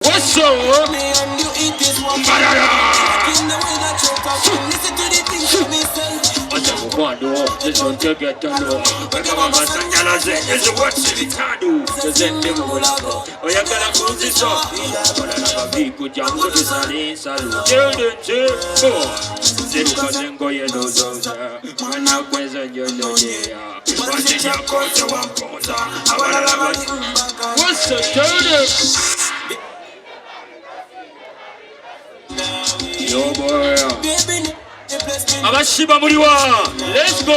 What's up? Me and you it is one. Mbarara. In the way that you talk, listen to the things you me say. Acha mukwano ezo ntegetano bagaba amasanyalaze eziwatsi bitanu tezende mu bulago oyagala kunzisa abalala babiiko jangu tusale ensalo tendente zirukaza engoye nozoza mwana gwezo njonojeya wanzijakoze wampoza abalala bati. What's up, Tony? Yo boy. Baby, you bless me. Abashiba muliwa. Let's go.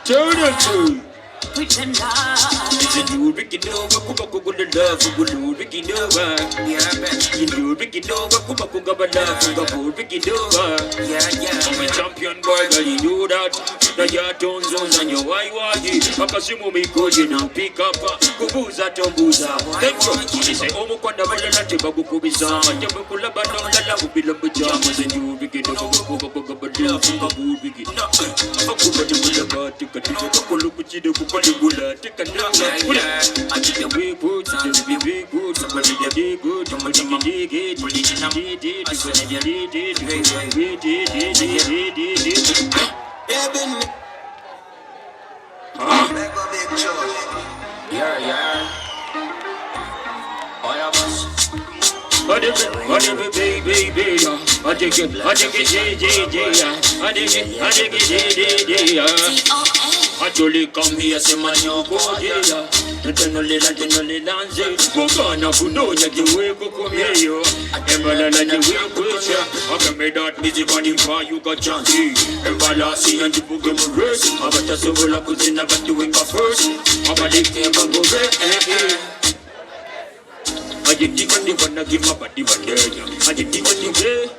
Tony. I'm a champion boy, girl, you know that. Na ya tonzonza nyo waiwaji akasimu mikoji na pick up kubuza tombuza. Thank you. Nise omukwanda balala tebagukubisa tebukulaba nolala ubila bujamu zenjubiki nokukuba bubiki akuba tebulaba tikatikakulukukide kukaligula tikanaga Baby, Yeah, yeah. Oh, yeah, boss. Atoli come here, say man, you go there. Ntenolela, ntenolela nze. Kugana kunonya jiwe kukumyeyo. Embalala jiwe kucha. Okay, me that busy body for you got chance. Embala si and jibuge mu race. Abatasobola kuzina batuweka first. Abalike bagobe eh eh. I did my body, but I did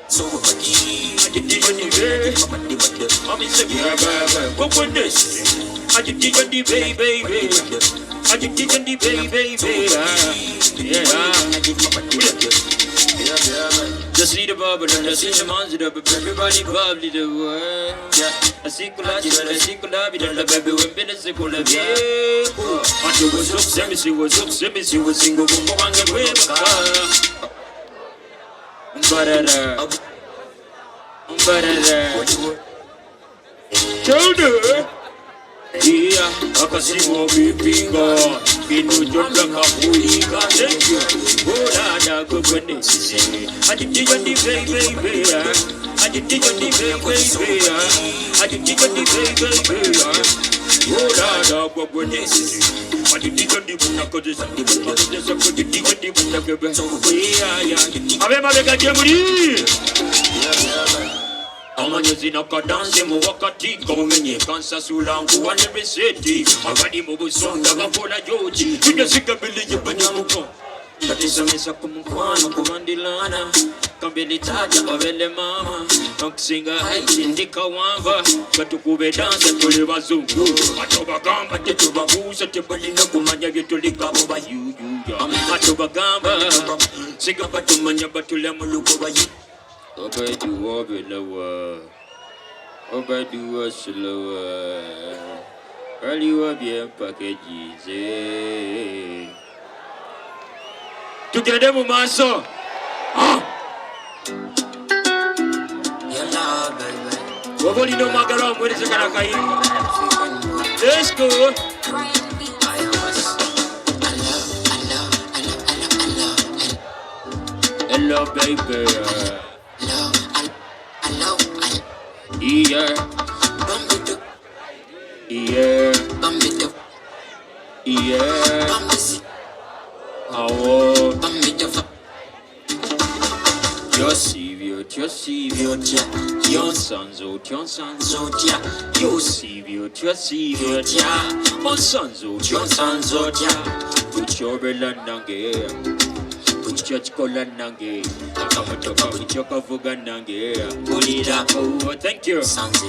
So, buddy. I did I'm in go for this. I did baby. I did baby. Yeah. Just see the bubble and I see the monster, but everybody bubbly the world. Yeah, I see collage, I see collage, the baby when been a sickle of yeah. I do was up, semi, she was up, semi, she was single, go on the way. Barara, barara, children. Yeah, akasimu bipinga kino jodla kapuliga. Thank you. Ola gogonesise. Ajitiyo di baby, ajitiyo di baby, ajitiyo di baby. Ola gogonesise. Ajitiyo di bunakozesa, akozesa kujitiyo di bunakebe. Yeah, yeah. Abe mabega jemuri. Amanyozi nakadanze mu wakati gomenye kansasula nkuwa ne reseti abali mu busonda bakola joji tujasigabiliye banyamuko katisomesa ku mukwano kubandilana kambele taata obele mama okusinga haiti ndikawamba batukube dansa tuli bazungu atobagamba tetubabuuza tebalina kumanya byetulikabo bayuyuya atobagamba singa batumanya batula mu lugobayi Obaduwa belawa, Obaduwa slowa, Aliwa bien packaged. Tugende mu maaso. Your love, baby. Bw'oba olina omwagalwa omuweereze kana akayimba. Let's go. I was. I love, I love, I love, I love, I love, I Hello baby. love, I love, I Yeah, bump it, yeah, bump it, yeah. bump it, Awo. bump it, Tyosibye tyosibye otya yonsanze otya onsanze otya yosibye otya sibye otya onsanze otya onsanze otya bukyobela nange bukyokikola nange akamotoka bukyokavuga nange Ulira. Oh, thank you. Sanze.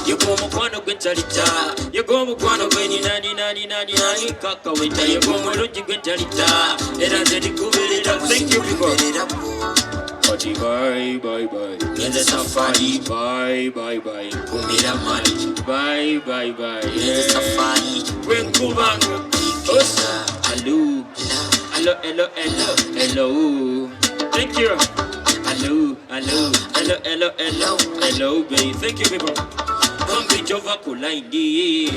Yegwo omukwano gwe ntalita yegwo omukwano gwe ninaninaninaninani kaka weta yegwo omulungi gwe ntalita era nze ndikubeerera. Thank you people. Kati bye bye bye. Ngenze safari. Bye bye bye. Kumira mali. Bye bye bye. Ngenze safari. Wenkubanga. Osa. Hello. Hello, hello, hello, hello. Thank you. Hello, hello, hello, hello, hello, hello, babe. Thank you, people. Bambi jova kulaindi.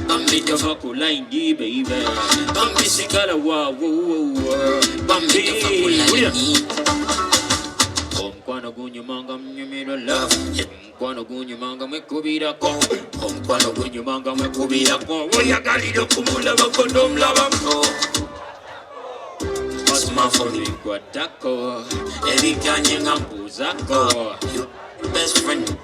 Bambi jova kulaindi, baby. Bambi sigala wa wo wo wo. Bambi tova Bambi. kulaini. Omukwano gunyumanga mnyumirwa love. Omukwano gunyumanga mwekubirako. Omukwano Gunyumanga mwekubirako. Oyagalira okumulabako n'omulabako. Smile for me. Bikwatako. Ebiganye nga Mbuuzako. your best friend.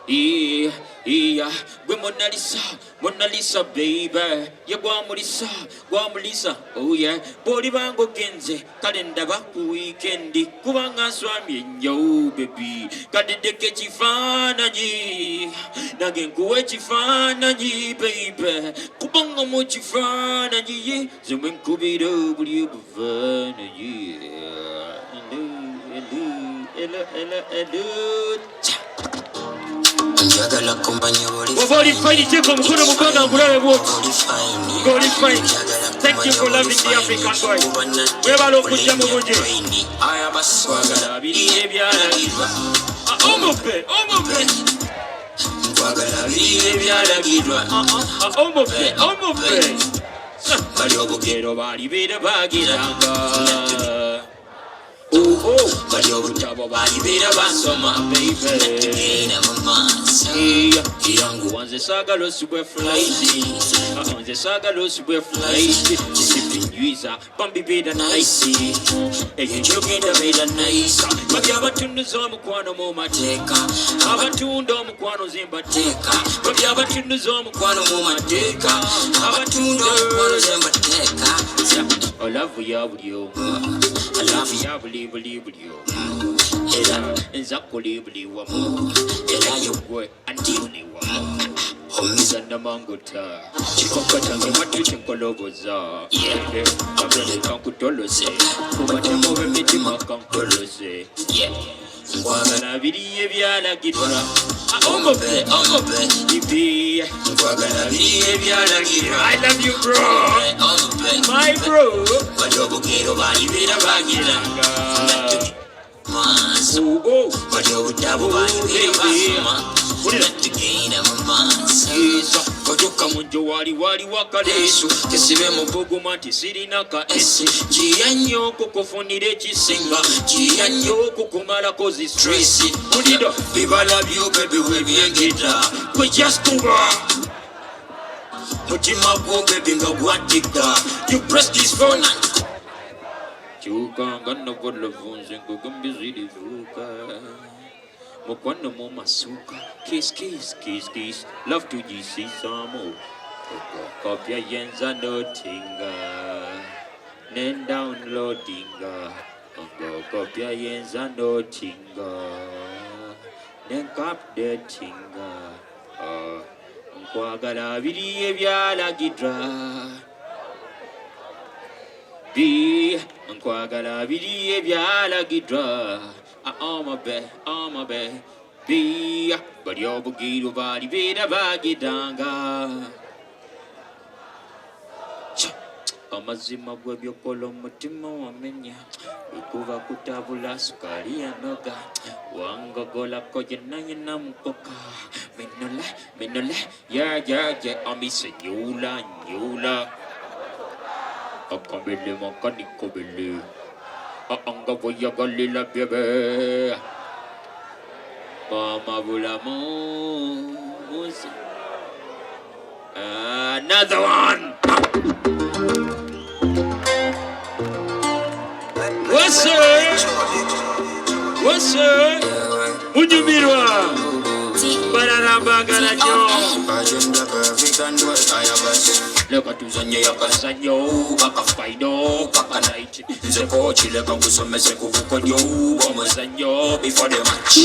Iya, iya, gwe Mona Lisa, Mona Lisa baby. Ye gwamulisa, gwamulisa, oh yeah. Bw'olibanga ogenze, kale ndaba ku weekend. Kubanga nswamye nnyo baby. Kadiddeko ekifaananyi, nange nkuwa ekifaananyi baby. Kubanga mu kifaananyi, zimwe nkubira buli obufaananyi. Hello, hello, hello, hello, hello. Cha. Njagala kumanya buli Bw'oba oli fine, teeka omukono mu bbanga ngulabe bw'oti. Oli fine. Ng'oli fine. Njagala Thank you for kumanya loving oli the African fine. boy. Kuba nate Weebale okujja mu bungi. train. Aya baswagala Biri ebyalagirwa. Ah, omupe, omupe. Nkwagala biri ebyalagirwa. Ah, ah, omupe, omupe. Bali obugero. Gero balibeera bagiranga. Oh, oh. Bali obutabo balibeera basoma. Baby. Tugenda mu maaso. Yeah. Yangu Wanze saagala osibwe flight. Ah, nze saagala osibwe flight. Kisipinywiza, bambi beera nice. Eyo gyogenda beera nice. Babi abatunduza omukwano mu mateeka. Abatunda omukwano nze mbateeka. Babi abatunduza omukwano mu mateeka. Abatunda omukwano nze mbateeka. Olove ya buli omu. Love ya buli buli buli omu. Era Nza kuli buli wamu. era yo Gwe anti buli wamu. omiza Zanamangota. Kikokota ngematu kinkoloboza. Yeah. Abele kankutolose. Kubatemu b'emitima kankutolose. Yeah. Nkwagala Nkwagala biri ebyalagirwa. Ah, omupe omupe, omupe. Ibi. Nkwagala biri ebyalagirwa. I love you bro. Omupe. My bro. Bali obugero balibeera bagira. Maaso. Oh, oh. Bali obutabo balibeera basoma. Wulira. Tugenda mu maaso. Isa otuka mu njo wali wali wakaleesu kesibe mu buguma nti sirina ka esi kiya nnyo okukufunira ekisinga kiya nnyo okukumalako zi stress kulira Bibala byo baby webyengeda. gwe just kuba Mutima gwo baby nga gwatika. You press this phone and kyuka nga nogolovu nze nkugambizirivuuka mukwano mu masuuka kiss kiss kiss kiss love tugisisaamu okopya yenza notinga ne downloadinga ngokopya yenza notinga ne updatinga. Ah, nkwagala biri ebyalagirwa bi nkwagala biri ebyalagirwa. Omabe omabe bi bali obugiru balibeera bagidanga. Cha, amazima gwe byokola omutima wamenya bwekuba kutabula sukaali yanoga wangogolako yenna yenna mukoka minola minola yayaye amise nyula nyula akambele makanikobele anga bweyagalila byebe mama bulamu munsi. Another one. What's up? What's up? Munyumirwa bararambagala nnyo. Leka tuzanye akazanyo kakafaino kakanaiti. Nze kochi leka nkusomese ku bukodyo bw'omuzannyo before the match.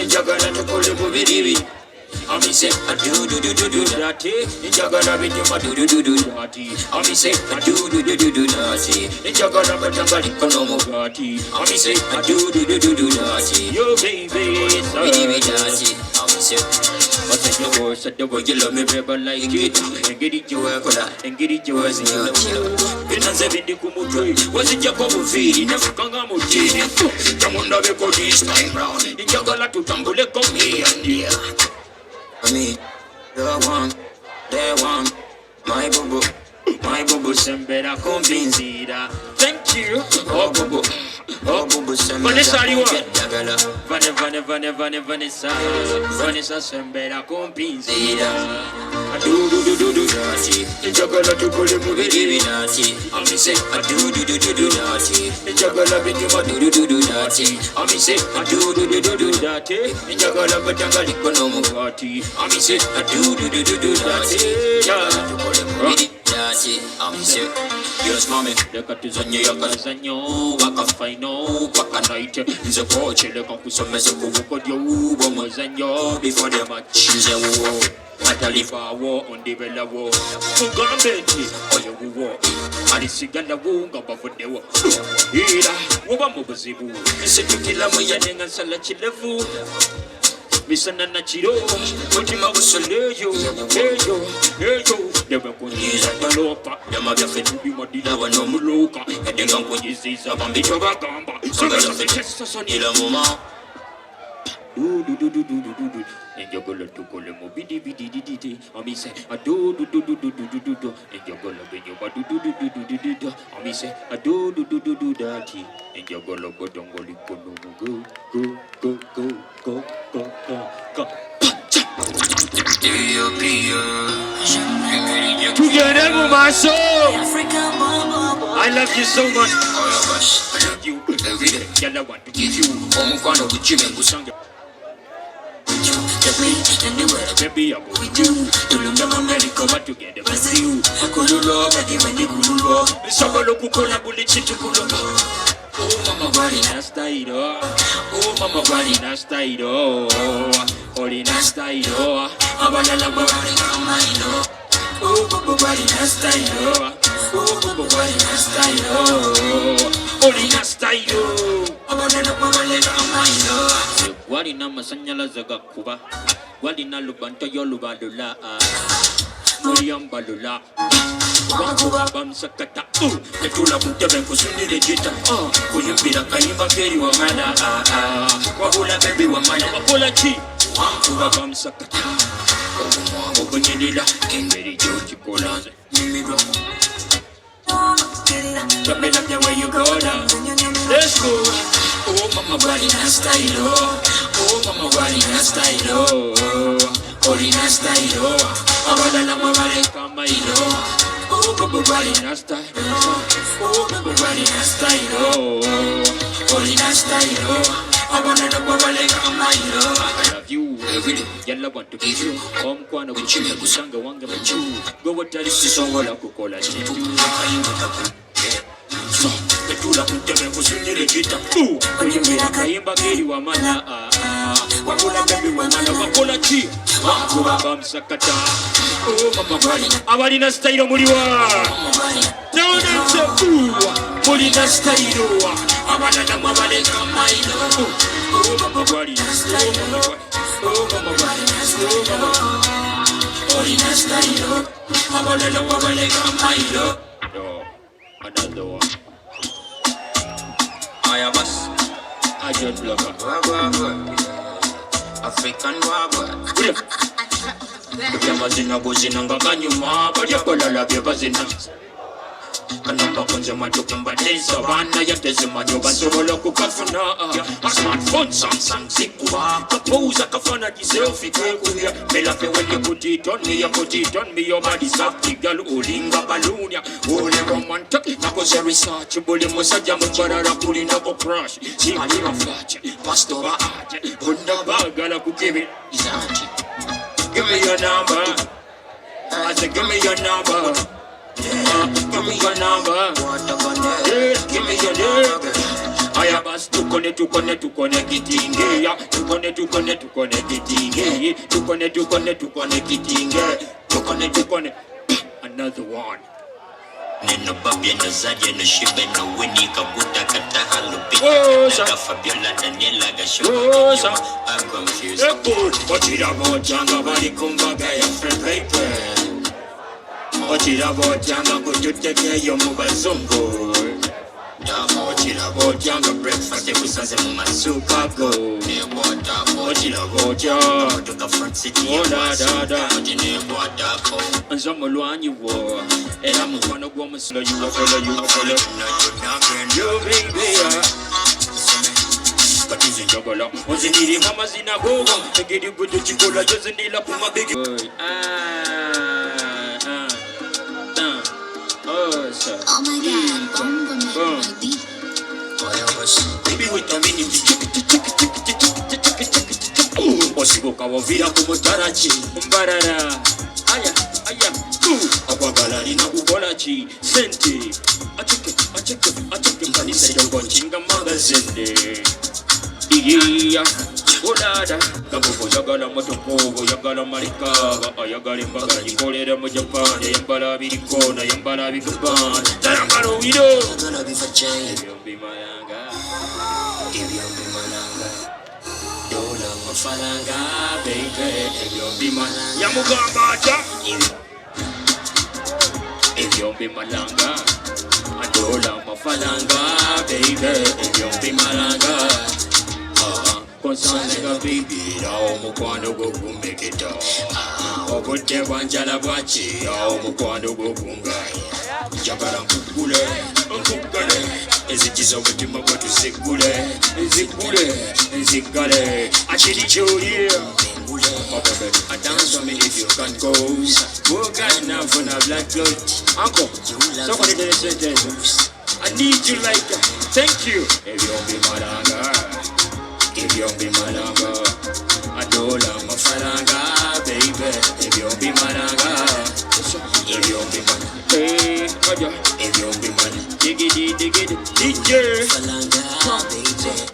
Njagala tukole mu biribi. Amise do do do do do dati. Njagala binyuma do do do do dati. Amise do do do do do dati. Njagala batangaliko n'omugati. Amise do do do do do dati. Yo baby, Bidi dati. Amise. I said the words, said the way you love me, baby, like it. Engeri gyewekola, engeri gyewezinya. Binanze bindi ku mutwe, wazijjako buviiri, nefuka nga mutiini. Jamundabeko this time round, njagala tutambuleko me and you. Me, the one, the one, my boo boo, My boo boo sembera kumpi nziira. Thank you. Oh boo boo, oh oh boo boo, Vanessa aliwa. Dagala, Vane vane vane vane Vanessa, Vanessa sembera kumpi nziira. Du du du du du dati, njagala tukole bidi mubiri. dati, Amise do do do do do dati, njagala binyuma do do do do dati, Amise do do do do do dati njagala batangaliko n'omugati. Amise do do do do do dati, dati. bidi dati, amise. Yes, mommy. Leka tuzanye akazanyo wakafaino wakanaite nze koche leka nkusomese ku bukodyo bw'omuzannyo before the match nze wuwo atalivaawo ondibelawo mugambe nti oyo wuwo alisigalawo nga bavuddewo era woba mu buzibu nsitukiramu yadde nga nsala kirevu misana na kiro mutima gusoleyo eyo eyo nebekunyiza talopa byama byaffe tubimadira wano muluka yadde nga nkunyiziza bambi tobagamba Ila mama. enjagala tukole mu bidibidididi amise adududududududu enjagala binyuma dududududududu amise adududududu dati enjagala godongolikonomu go go go go go go go go. Tugende mu maaso. I love you so much. I love you every day. Girl, I want to give you. Omukwano gukibe Gusange The way and the world baby, I go we do. Tulumba America, but tugende Brazil. Kululwa, baby, when you kululwa. Nsobola okukola buli kintu kululwa. Oh mama gwalina, Olina style, oh mama gwalina. olina style, olina style, Abalala bwe balina amayino. Oh bobo gwalina style, oh bobo gwalina style. Olina style. Abalala bwe balina amayino. Gwalina amasanyalaze gakuba, gwalina lubanto y'olubalula, muliyambalula. Wankuba Bamusakata, tetula ku ntebe nkusundire gita, kuyimbira kayimba keri wamala, wabula baby wamala. Wakola ki? Wankuba Bamusakata, obumwa obunyirira, engeri gy'okikola nze nyumirwa. Drop it up the way you go down. Let's go. Oh mama gwalina style, oh mama gwalina style. Oh, Olina style, abalala mwe baleka Kamailo. Oh bobo gwalina, Olina style. oh bobo gwalina style. Oh, Olina style, abalala mwe baleka amayino. I love you. Every day. Girl, I want to give you. Omukwano gukime gusanga wange mucu. Gwe watali sisobola kukola kintu. So, tetula ku ntebe nkusundire gita. Kuyimbira kayimba keri wamala. Wabula baby wamala. Wakola ki? Wankuba Bamusakata. Oh mama gwalina, Abalina style muliwa. mama gwalina. Mulina style. Abalala mwe baleka amayino. Oh bobo Gwalina style, oh mama gwalina style. Olina style, abalala mwe baleka amayino. No, another one. Aya basi. I just love her. Wagwa African wagwa. Bulya. Ebyamazina gozina nga ganyuma balya balala bye bazina kanabakonze matuke mbadde nsaba naye tezimanyi basobola okukafuna. A smartphone Samsung zikuba kapouza kafaananyi selfie kekubya. Me love when you put it on me, you put it on me, your body soft girl, olinga balunya oli romantic. Nakoze research buli musajja mukyalala kulinako crush simali baface pastor ba aje bonna baagala kukebe Izanti. Give me your number. I said, give me your number. Give me your number. Watagane. Yeah, give me your number. Aya basi tukone tukone tukone kitinge ya tukone tukone tukone kitinge tukone tukone tukone kitinge tukone tukone another one. Neno Babia no Zadia no Shiba no Winnie Kabuta Kataha Lupita Woza. Kanaga Fabiola Daniela Gashuka Woza. Kenyuma. I'm confused. Okiraba otyanga bali ku mbaga yaffe baby, okiraba otyanga kututekeeyo mu bazungu, okiraba otyanga breakfast ekusanze mu masuka go, okiraba otya Motoka front city Oh, da, da, da. Nekwatako. Nze omulwanyi wo era mukwano gw'omusolo yuwafolo yuwafolo yo baby kati nze njagala onzinirimu amazina gogo engeri gwe tukikola gyozinira ku mabegi. Oh my god, Bongo Man Boom. on the beat. Baby, wait a minute. Osibuka wovira ku mutaraki mbarara aya aya akwagala alina kukola ki sente aceke aceke aceke mpanisa eddongo nkinga magazine iya olada gabugo oyagala motoka oyagala malikaba ayagala embaga gikolera mu Japan ayambala abiriko nayambala abigabana tayambala owiro Ayagala biva China. Ebyo mbimalanga. Ebyo mbimalanga. Dola mafaranga baby ebyo mbimalanga yamugamba atya ebyo mbimalanga adola mafaranga baby ebyo mbimalanga konsanzega baby era omukwano gwo gumbeketa obudde bwanjala bwaki omukwano gwo gungaye njagala nkugule nkuggale enzigi z'omutima gwe tuziggule nziggule nziggale akiri kyoli. Oh, baby, I dance for me if you can go. We're now for a black cloth. Uncle, so what did sentence? I need you like thank you. Ebyo mbimalanga, ebyo mbimalanga, adola mafaranga, baby. Ebyo mbimalanga, ebyo mbimalanga. Hey, oja, ebyo mbimalanga. Diggity, diggity, DJ. Falanga, baby.